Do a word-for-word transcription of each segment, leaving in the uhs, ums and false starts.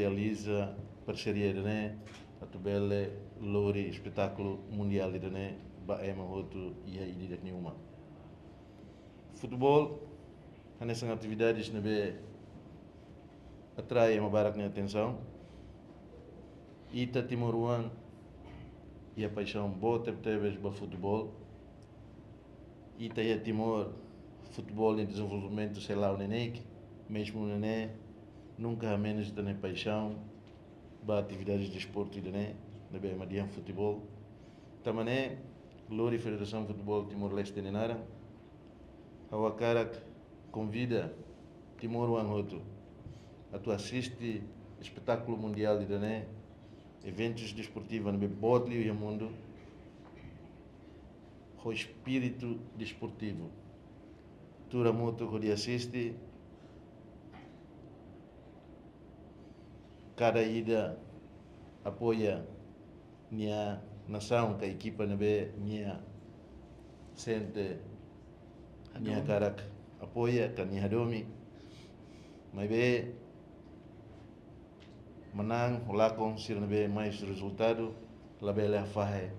realiza parseria ida-ne'e atu bele lori espetákulu mundiál ida-ne'e ba ema hotu iha ida-idak nia uma. Futeból hanesan atividades ne'ebé atrai ema barak nia atensaun. Ita timoroan iha paixaun boot tebetebes ba futeból. Ita iha Timor, futeból nia dezenvolvimentu sei la'o neineik, mezmu nune'e nunka hamenus ita-nia paixaun ba atividades desportu ida-ne'e, ne'ebé ema dehan futeból. Tanba ne'e, lori Federasaun Futeból Timor-Leste nia naran, ha'u hakarak konvida timoroan hotu atu asiste espetákulu mundiál ida-ne'e, eventus desportivu ne'ebé boot liu iha mundu, ho espíritu desportivu. Tuur hamutuk hodi asiste, kada ida apoia nia nasaun ka ekipa ne'ebé nia sente, nia hakarak apoia ka nia hadomi. Maibé manán ho lakon sira ne'ebé mai husi rezultadu labele hafahe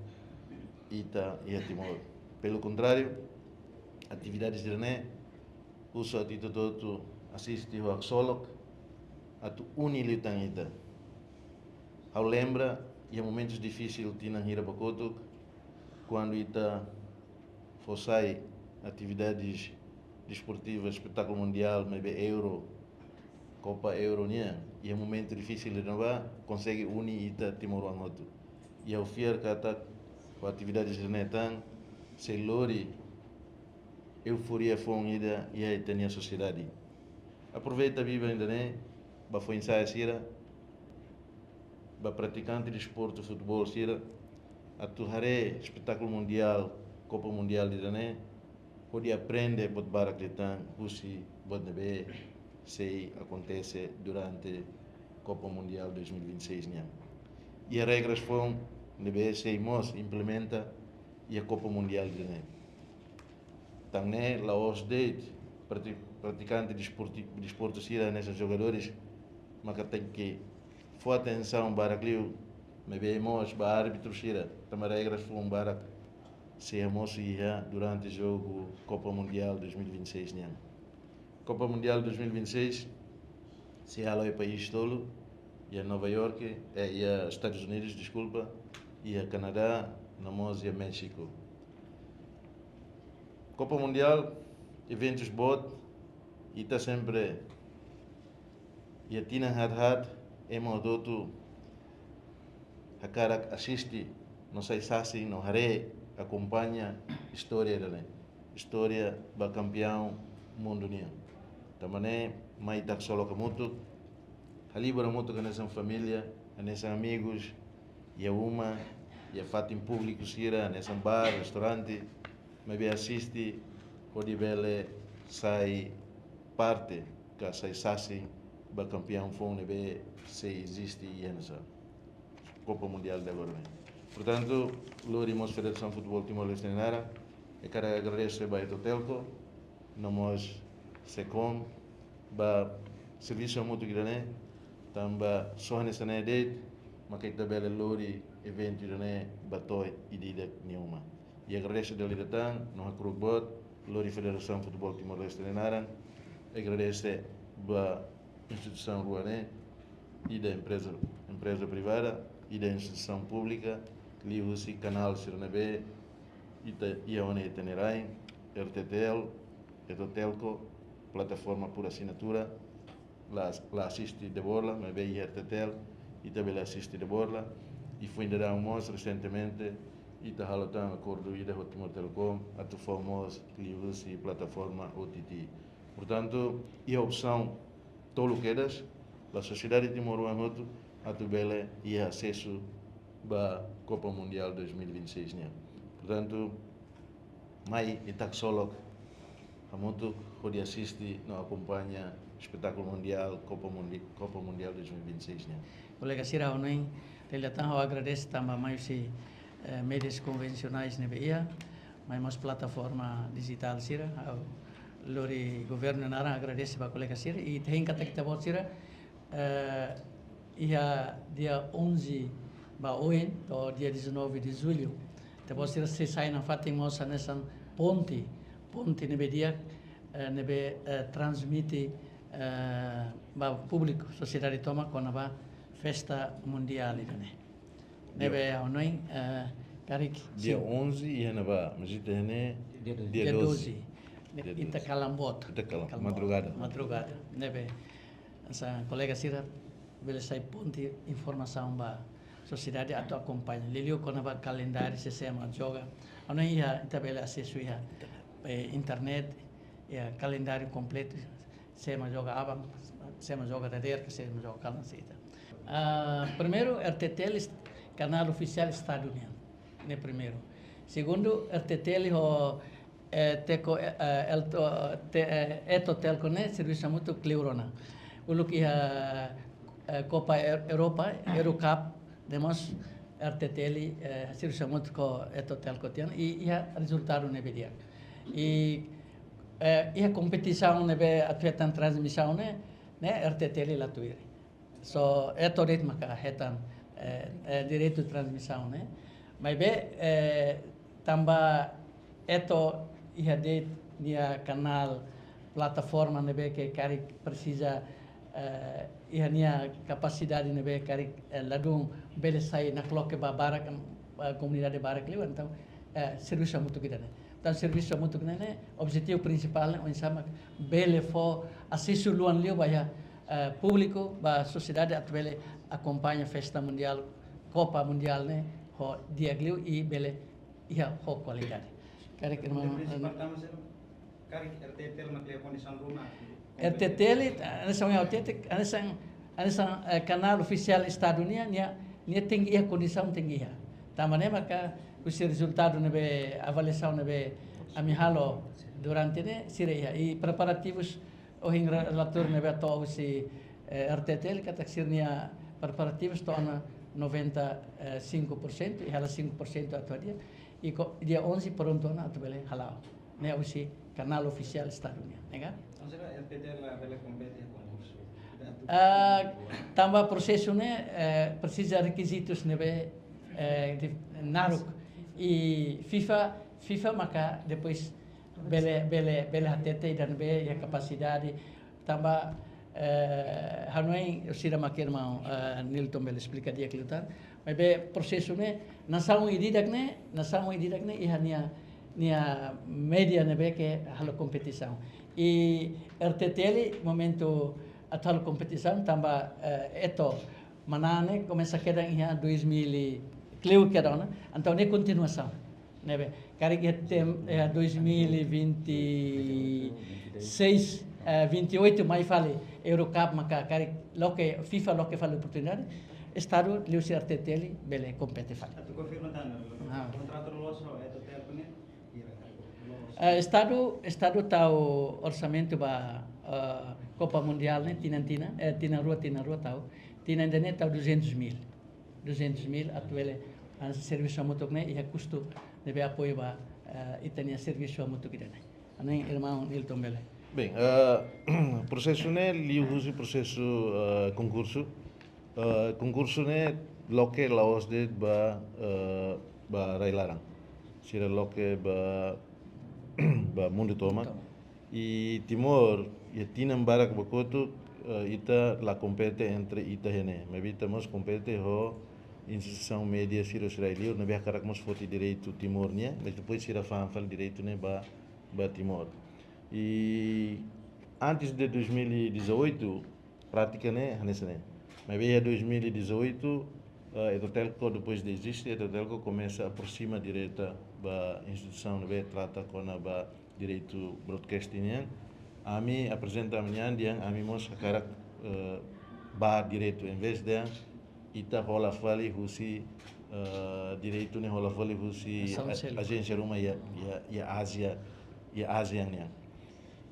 ita iha Timor. Pelo contrário, atividades ida-ne'e husu atu ita hotu asiste ho haksolok atu uni liután ita. Ha'u lembra iha momentus difisil tinan hira ba kotuk, kuandu ita fó sai atividades desportivas, espetákulu mundiál, maibé Euro, Copa Euro nian, iha momentu difisil ida-ne'ebá konsege uni ita timoroan hotu. I ha'u fiar katak ho atividades ida-ne'e tan sei lori euforia foun ida iha ita-nia sosiedade. Aproveita biban ida-ne'e ba foin-sa'e sira, ba pratikante desportu futeból sira, atu haree espetákulu mundiál, Copa Mundiál ida-ne'e, hodi aprende buat barak liután husi buat ne'ebé sei akontese durante Copa Mundiál dois mil e vinte e seis nian. Iha regras foun ne'ebé sei mós implementa iha Copa Mundiál ida-ne'e. Tan ne'e la'ós de'it prati-, pratikante desporti-, desportu sira hanesan jogadores maka tenke fó atensaun barak liu, maibé mós ba árbitru sira, tanba regras foun barak sei hamosu iha durante jogu Copa Mundiál dois mil e vinte e seis nian. Copa Mundiál dois mil e vinte e seis sei hala'o iha país tolu, iha Nova York, eh, iha Estadus Unidus, deskulpa, iha Kanadá, no mós iha Méxiku. Copa Mundiál, eventus boot, ita sempre iha tinan haat-haat, ema hotu-hotu hakarak asiste, no sai sasin, no haree, akompaña istória ida-ne'e. Istória ba kampiaun mundu nian. Tanba ne'e, mai ita haksolok hamutuk, halibur hamutuk hanesan família, hanesan amigus, iha uma, iha fatin públiku sira, hanesan bar, restaurante, maibé asiste, hodi bele sai parte, ka sai sasin ba kampiaun foun ne'ebé sei eziste iha ne'e sa Copa Mundiál de agora ne'e. Portantu, lori mós Federasaun Futeból Timor-Leste nia naran, hakarak agradese ba Etotelco, no mós SECOM, ba servisu hamutuk ida-ne'e, tanba só hanesan ne'e de'it maka ita bele lori eventu ida-ne'e ba to'o ida-idak nia uma. I agradese dala ida tan, no hakru'uk boot, lori Federasaun Futeból Timor-Leste nia naran, agradese ba instituisaun rua ne'e, ida empreza, empreza privada, ida instituisaun públika, liuhusi kanál sira ne'ebé ita iha ona iha ita-nia rain, R T T L, Etotelco, plataforma por assinatura, la, la asiste de borla, maibé iha R T T L, ita bele asiste de borla, i foin daudaun mós resentemente, ita halo tan akordu ida ho Timor Telecom, atu fó mós liuhusi plataforma O T T. Portantu, iha opsaun tolu kedas, ba sosiedade timoroan hotu, atu bele iha asesu ba Copa Mundiál dois mil e vinte e seis nian. Portantu, mai ita haksolok hamutuk hodi asiste no akompaña espetákulu mundiál Copa Mundi-, Copa Mundiál dois mil e vinte e seis nian. Kolega sira, ha'u hanoin, dala ida tan ha'u agradese tanba mai husi, eh, meius konvensionais ne'ebé iha, mai mós plataforma dijitál sira, ha'u lori governu nia naran agradese ba kolega sira, i ita hein katak ita-boot sira, eh, Iha dia onze ba oin, to'o dia dezanove de julho. Ita-boot sira sei sai nafatin mós hanesan ponte, ponte ne'ebé di'ak, eh, ne'ebé, eh, transmite, eh, ba públiku, sosiedade tomak kona-ba festa mundiál ida-ne'e. Ne'ebé ha'u hanoin, eh, karik, dia sin, onze iha ne'ebá, mas ita iha ne'e dia doze. Dia doze. Dia doze. Ita kalan boot. Ita kalan, kalan boot. Madrugada. Madrugada. Ne'ebé hanesan kolega sira bele sai ponte informasaun ba sosiedade atu akompaña. Liuliu kona-ba kalendáriu sé-sé mak joga. Ha'u hanoin iha, ita bele asesu iha, eh, internet, iha kalendáriu kompletu, sé mak joga aban, sé mak joga dadeer, ka sé mak joga kalan, sei ita. Ah, primeiru, R T T L, est-, kanál ofisiál Estadu nian. Ne'e primeiru. Segundu, R T T L ho, eh, Telco, eh, eh, Elto-, te-, eh, Etotelco ne'e servisu hamutuk kleur ona. Uluk iha, eh, Copa Eu-, Europa, Eurocup, ne'e mós R T T L, eh, servisu hamutuk ho Etotelco tiha ona, i iha rezultadu ne'ebé di'ak. I, eh, iha kompetisaun ne'ebé atu hetan transmisaun ne'e, ne'e R T T L la tuir. Só Eto de'it maka hetan, eh, eh, direitu transmisaun ne'e. Maibé, eh, tanba Eto iha de'it nia kanál, plataforma ne'ebé ke karik presiza, eh, iha nia kapasidade ne'ebé karik, eh, ladún bele sai nakloke ba barak, eh, komunidade barak liu, entaun, eh, servisu hamutuk ida-ne'e. Entaun servisu hamutuk ne'e, ne'e objetivu prinsipál ne'e oinsá mak bele fó asesu luan liu ba iha, eh, públiku, ba sosiedade atu bele akompaña festa mundiál, Copa Mundiál ne'e ho di'ak liu i bele iha ho kualidade. Karik, irmaun, Depois, eh, partamos, karik R T T L mak iha kondisaun ruma. R T T L, hanesan ohin ha'u hatete, hanesan, hanesan, eh, kanál ofisiál Estadu nian, nia, nia tenke iha kondisaun, tenke iha. Tanba ne'e maka husi rezultadu ne'ebé, avaliasaun ne'ebé ami halo durante ne'e sira iha. I preparativus ohin re-, relatóriu ne'ebé to'o husi, eh, R T T L katak sira-nia preparativus to'o ona noventa e cinco por cento, i hela cinco por cento atu hadi'a, i ko-, dia onze prontu ona atu bele hala'o. Ne'e husi kanál ofisiál Estadu nian, ne'e ka? Entaun, será R T T L la bele kompete ho konkursu? Ah, tanba prosesu ne'e, eh, presiza rekizitus ne'ebé, eh, di-, naruk. I FIFA, FIFA maka depois bele, bele, bele hatete ida-ne'ebé iha kapasidade. Tanba, eh, ha'u hanoin sira mak irmaun, eh, Nilton bele esplika di'ak liután. Maibé prosesu ne'e, nasaun ida-idak ne'e, nasaun ida-idak ne'e iha nia, nia média ne'ebé ke halo kompetisaun. I R T T L momentu atu halo kompetisaun tanba, eh, Eto manán ne'e komesa kedan iha dois mil e kleur kedan ona, entaun ne'e kontinuasaun. Ne'ebé, karik iha tem-, iha dois mil e vinte e seis, eh, vinte e oito mai fali Eurocup maka karik loke FIFA loke fali oportunidade, Estadu liuhusi R T T L bele kompete fali. Atu konfirma tan, ah, kontratu loloos ho Etotelco ne'e, hira, loloos. Eh, Estadu, Estadu tau orsamentu ba, eh, Copa Mundiál ne'e tinan-tinan, eh, tinan rua, tinan rua tau. Tinan ida-ne'e tau duzentos mil. Duzentos mil atu bele, ah, servisu hamutuk ne'e iha kustu ne'ebé apoiu ba, eh, ita-nia servisu hamutuk ida-ne'e. Ha'u hanoin irmaun Nilton bele. Bem, eh, prosesu ne'e liuhusi prosesu, eh, konkursu. Eh, konkursu ne'e loke la'ós de'it ba, eh, ba rai-laran. Sira loke ba, ba mundu tomak. Tomak. I Timor, iha tinan barak ba kotuk, eh, ita la kompete entre ita iha ne'e. Maibé ita mós kompete ho instituisaun média sira husi rai-li'ur, ne'ebé hakarak mós foti direitu Timor nian, mas depois sira fa'an fali direitu ne'e ba, ba Timor. I antes de dois mil e dezoito, prátika ne'e hanesan ne'e. Maibé iha dois mil e dezoito, eh, Etotelco, depois de eziste, Etotelco komesa aproxima direta ba instituisaun ne'ebé trata kona-ba direitu broadcasting nian. Ami aprezenta ami-nian dehan ami mós hakarak, eh, ba direitu, envezde ita hola fali husi, eh, direitu ne'e hola fali husi nasaun a-, seluk, ajénsia ruma iha, iha, iha Ázia, iha Ázia nian.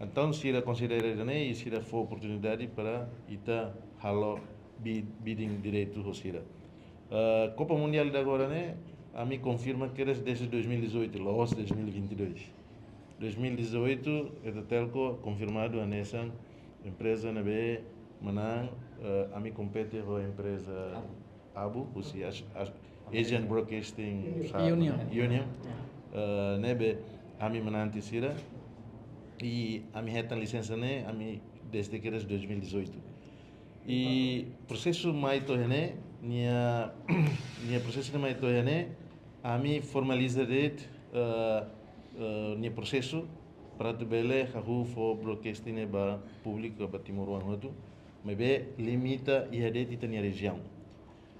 Entaun, sira konsidera ida-ne'e i sira fó oportunidade para ita halo bi-, bidding diretu ho sira. Eh, Copa Mundiál ida agora ne'e, ami konfirma kedas desde dois mil e dezoito, la'ós dois mil e vinte e dois. Dois mil e dezoito, Etotelco konfirmadu hanesan empreza ne'ebé manán Eh, ami kompete ho empreza ABU, husi As-, As-, Asian Broadcasting Union. Union. Eh, ne'ebé ami manán tiha sira, i ami hetan lisensa ne'e, ami dezde kedas dois mil e dezoito. I prosesu mai to'o iha ne'e, nia, nia prosesu ne'e mai to'o iha ne'e, ami formaliza de'it, eh, eh, nia prosesu, para atu bele hahú fó broadcasting ne'e ba públiku, ba timoroan hotu, maibé limita iha de'it ita-nia rejiaun.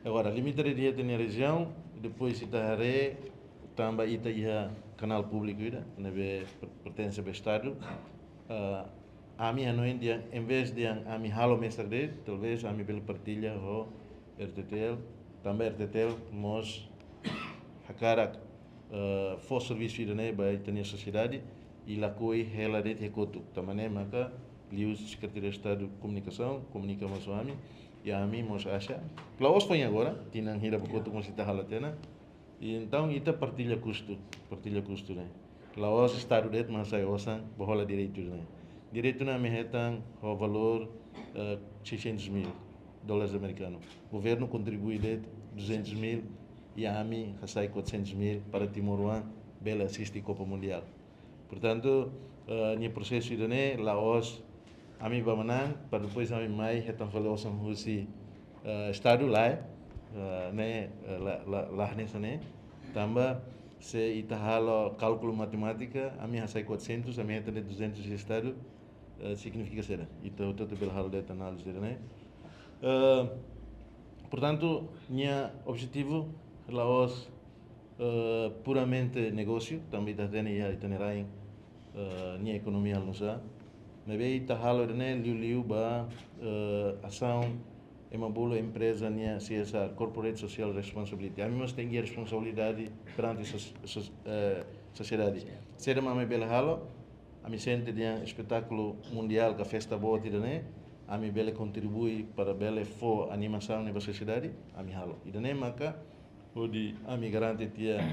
Agora, limita de'it ita-nia rejiaun, depois ita haree, tanba ita iha kanál públiku ida, ne'ebé per-, pertense ba Estadu, eh, ami hanoin dehan, envezde ami halo mesak de'it, talvés ami bele partilla ho R T T L, tanba R T T L mós hakarak, eh, fó servisu ida-ne'e ba ita-nia sosiedade, i lakohi hela de'it iha kotuk. Tanba ne'e maka liuhusi Sekretaria Estadu Komunikasaun komunika mai husi ami, i ami mós acha. La'ós foin agora, tinan hira ba kotuk mós ita halo tiha ona. I entaun ita partilla kustu, partilla kustu ne'e. La'ós Estadu de'it mak hasai osan ba hola direitu ne'e. Direitu ne'e ami hetan ho valór, eh, seiscentos mil dólares amerikanu. Governu kontribui de'it duzentos mil, i ami hasai quatrocentos mil para timoroan bele asiste Copa Mundial. Portantu, eh, nia prosesu ida-ne'e la'ós ami ba manán, para depois ami mai hetan fali osan husi, eh, Estadu, lae, eh, ne'e, eh, la, la, la hanesan ne'e. Tanba se ita halo kálkulu matemátika, ami hasai quatrocentos, ami hetan de'it duzentos iha Estadu, eh, signifika saida? Ita hotu-hotu bele halo de'it análize ida-ne'e. Eh, portantu, nia objetivu la'ós, eh, puramente negósiu, tanba ita hatene iha ita-nia rain, eh, nia ekonomia nusá. Maibé ita halo ida-ne'e liuliu ba, eh, asaun ema bolu empreza nia C S R, Corporate Social Responsibility. Ami mós tenke iha responsabilidade perante sos-, sos-, eh, sosiedade. Saida mak ami bele halo, ami sente dehan espetákulu mundiál ka festa boot ida-ne'e, ami bele kontribui para bele fó animasaun ne'e ba sosiedade, ami halo. Ida-ne'e maka hodi ami garante tiha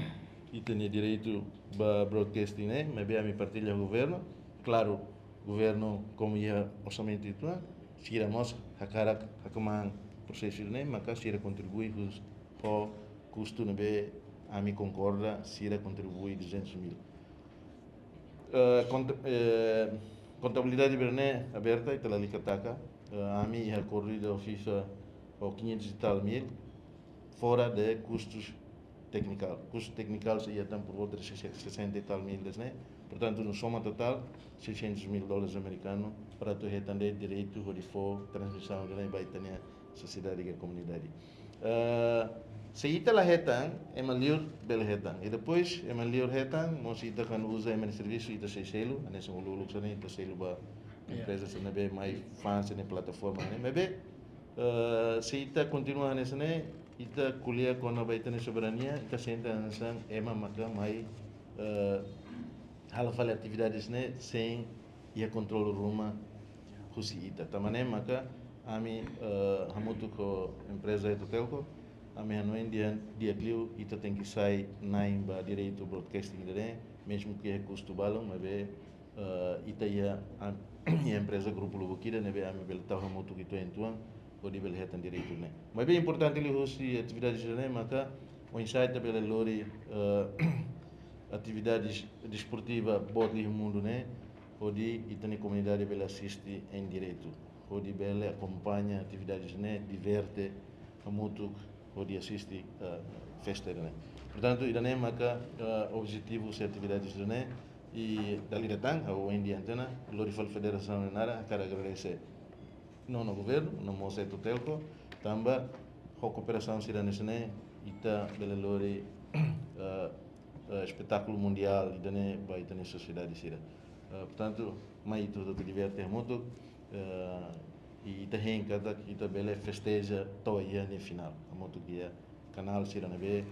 ita-nia direitu ba broadcasting ne'e, maibé ami partilla ho governu. Klaru, governu komu iha orsamentu uitoan, sira mós hakarak hakmaan prosesu ne'e, maka sira kontribui husi ho kustu ne'ebé ami konkorda, sira kontribui duzentos mil. Eh, kont-, eh, kontabilidade ne'e aberta, ita lalika taka. Eh, ami iha akordu ida ho FIFA ho quinhentos e tal mil, fora de custos técnicos. Custos técnicos iha tan por volta de sessenta e tal mil, ne'e. Portantu, no soma totál, seiscentos mil dólares americanos, para atu hetan de'it direitu hodi fó transmisaun ne'e ba ita-nia sosiedade ka komunidade. Eh, se ita la hetan, ema liur bele hetan. I depois, ema liur hetan, mós ita kuandu uza ema nia servisu, ita sei selu, hanesan uluk-uluk hanesan ne'e, ita selu ba empreza hanesan ne'ebé mai fa'an sira-nia plataforma ne'e. Maibé, eh, se ita kontinua hanesan ne'e, ita ko'alia kona-ba ita-nia soberania, ita sente hanesan ema maka mai, eh, halo fali atividades ne'e sein iha kontrolu ruma husi ita. Tanba ne'e maka ami, eh, hamutuk ho empreza Etotelco, ami hanoin dehan di'ak liu ita tenke sai na'in ba direitu broadcasting ida-ne'e, mezmu ke iha kustu balun, maibé, eh, ita iha am-, iha empreza grupu lubuk ida ne'ebé ami bele tau hamutuk uitoan-uitoan, hodi bele hetan direitu ne'e. Maibé importante liuhusi atividades ne'e maka oinsá ita bele lori, eh, atividades desportiva boot liu iha mundu ne'e, hodi ita-nia komunidade bele asiste en diretu, hodi bele akompaña atividades ne'e, diverte hamutuk, hodi asiste, eh, festa ne'e. Portantu, ida-ne'e maka, eh, objetivu husi atividades ne'e, i dala ida tan, ha'u ohin dehan tiha ona, lori fali federasaun nia naran, hakarak agradese nonu governu, no mós Etotelco, tanba ho kooperasaun sira hanesan ne'e, ita bele lori, eh, eh, espetákulu mundiál ida-ne'e ba ita-nia sosiedade sira. Eh, portantu, mai ita hotu diverte hamutuk, eh, i ita hein katak ita bele festeja to'o iha nia finál. Hamutuk iha kanál sira ne'ebé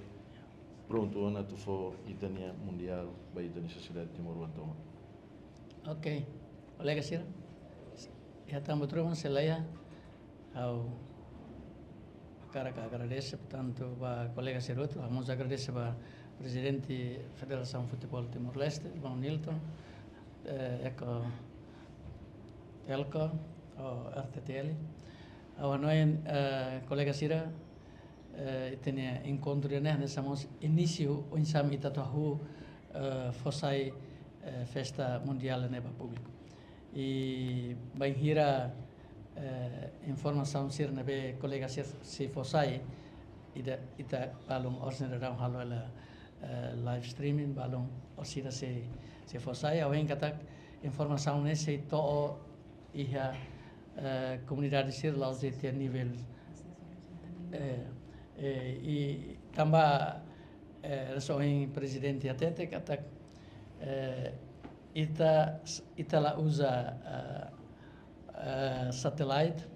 prontu ona atu fó ita-nia mundiál ba ita-nia sosiedade timoroan tomak. Ok, kolega sira. Iha tan buat ruma, se lae, ha'u hakarak agradese, portantu, ba kolega sira hotu, ha'u mós agradese ba Prezidente Federasaun Futeból Timor-Leste, irmaun Nilton, eh, Eko Telco, ho R T T L. Ha'u hanoin, eh, kolega sira, eh, ita-nia enkontru ne'e, ne'e hanesan mós inísiu oinsá mak ita atu hahú, eh, fó sai, eh, festa mundiál ne'e ba públiku. I bainhira, eh, informasaun sira ne'ebé kolega sira sei fó sai, ida, ita balun oras ne'e daudaun halo hela, eh, live streaming, balun oras ida sei, sei fó sai, ha'u hein katak informasaun ne'e sei to'o iha, eh, komunidade sira la'ós de'it iha nivel, eh, eh, i tanba, eh, hanesan ohin prezidente hatete katak, eh, ita, ita la uza, eh, eh, satélite,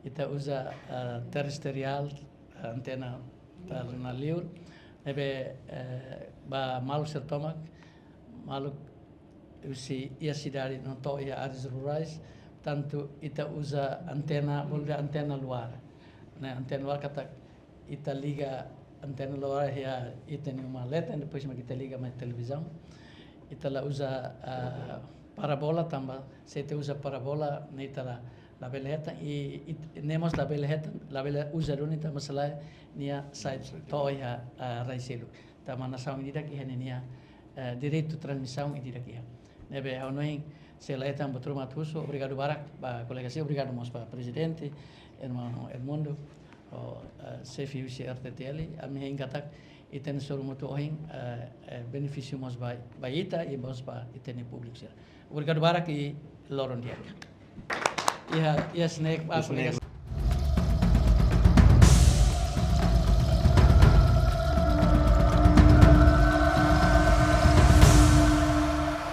ita uza, eh, terestriál, antena ba jornál liur, ne'ebé, eh, ba maluk sira tomak, maluk husi iha sidade no to'o iha áreas rurais, tantu ita uza antena, bolu dehan antena luar. Ne'e antena luar katak ita liga antena luar iha ita-nia uma leten, depois mak ita liga mai televizaun. Ita la uza, ah, parabola tanba, se ita uza parabola, ne'e ita la, labele hetan, i, i ne'e mós labele hetan, labele uza duni tanba selae nia sai to'o iha, ah, rai seluk. Tanba nasaun ida-idak iha ninia, eh, direitu transmisaun ida-idak iha. Ne'ebé ha'u hanoin sei la hetan buat ruma atu husu, obrigadu barak ba kolega sira, obrigadu mós ba prezidente, irmaun Edmundo, ho, eh, xefe husi R T T L, ami hein katak ita-nia sorumutu ohin, eh, eh, benefísiu mós ba, ba ita, i mós ba ita-nia públiku sira. Obrigadu barak i loron di'ak. Iha, iha snack, ba kolega